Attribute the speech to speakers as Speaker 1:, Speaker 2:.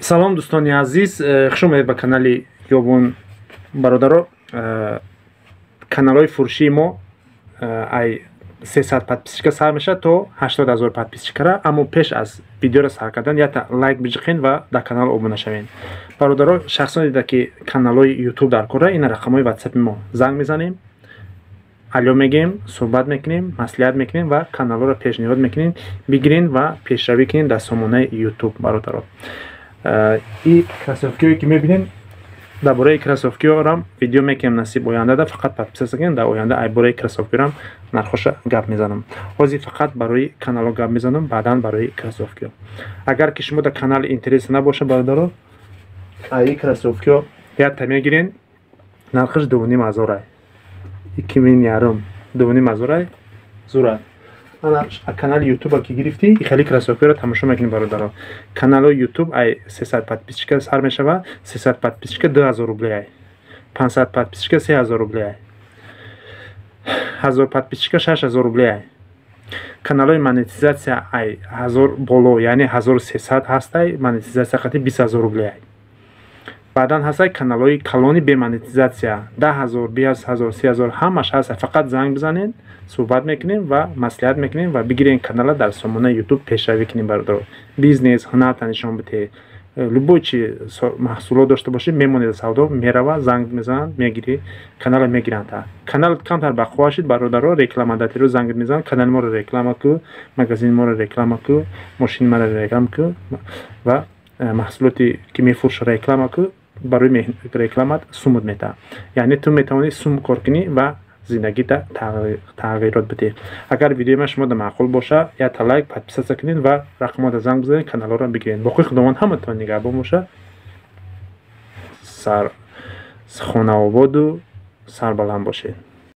Speaker 1: Салом, дӯстони азиз, хуш омадед ба канали Ёбон. Бародаро, каналҳои фурӯшии мо ай 300 подписчика сар мешавад то 80 ҳазор подписчикара. Аммо пеш аз видеоро сар кардан якта лайк биҷиқен ва дар канал обуна шавед. Бародаро, шахсоне дида, ки каналҳои Ютуб дар кора, ина рақамҳои Ватсапи мо, занг мезанем, алё мегӯем, суҳбат мекунем, маслиҳат мекунем ва каналҳоро пешниҳод мекунем. Бигирен ва пешравӣ кунем дар сомонаи Ютуб. Бародаро, и кроссовкиҳое, ки мебинем, дар бораи кроссовкиҳорам видео мекунем, насиб, ояндада. Фақат подписаться кунем. Дар оянда ай бораи кроссовкиҳорам нархоша гап мезанам. Ҳозир фақат барои каналҳо гап мезанам, баъдан барои кроссовкиҳо. Агар ки шумо дар канали интерес набоша, бародаро, аи кроссовкиҳо якта мегирен, нархаш 2,5 ҳазорай, икимин ярум, 2,5 ҳазорай. Зурат ана канали Ютуба ки гирифтӣ, хеле кроссовкиро тамошо мекунӣ. Бародаро, каналҳои Ютуб ай 300 подписчика сар мешава. 300 подписчика 2000 рублей ай, 500 подписчика 3000 рублей ай, 1000 подписчика 6000 рублей ай. Каналҳои монетизатсия ай 1000 боло, яъне 1300 ҳастай, монетизатсия қати 20 000 рублей ай. Баъдан ҳастай каналҳои калони бемонетизатсия, 10 000, 20 000, 30 000, ҳамаш ҳаста. Фақат занг бизанед, суҳбат мекунем ва маслиҳат мекунем ва бигирен канала, дар сомонаи Ютуб пешравӣ кунем. Бародаро, бизнес, ҳунарта нишон бидиҳед, любой чи маҳсулот дошта бошед, мемонед, савдо мерава. Занг мезананд, мегирӣ, канала мегиранд. Канал камтар бақувва шид, бародаро, рекламодателро занг мезананд: «Канали моро реклама ку, магазини моро реклама ку, мошини маро реклама ку ва маҳсулоте ки мефурӯша реклама ку». Барои рекламат сумут метаҳад, яъне ту метавонӣ сум кор кунӣ ва зиндагита тағйирот бидиҳӣ. Агар видеои ман шумода маъқул боша, якта лайк, подписаться кунед ва рақамота занг бизанед, каналҳоро бигиред. Боқӣ Худованд ҳаматон нигаҳбон боша. Сар хонаободу сарбаланд бошед.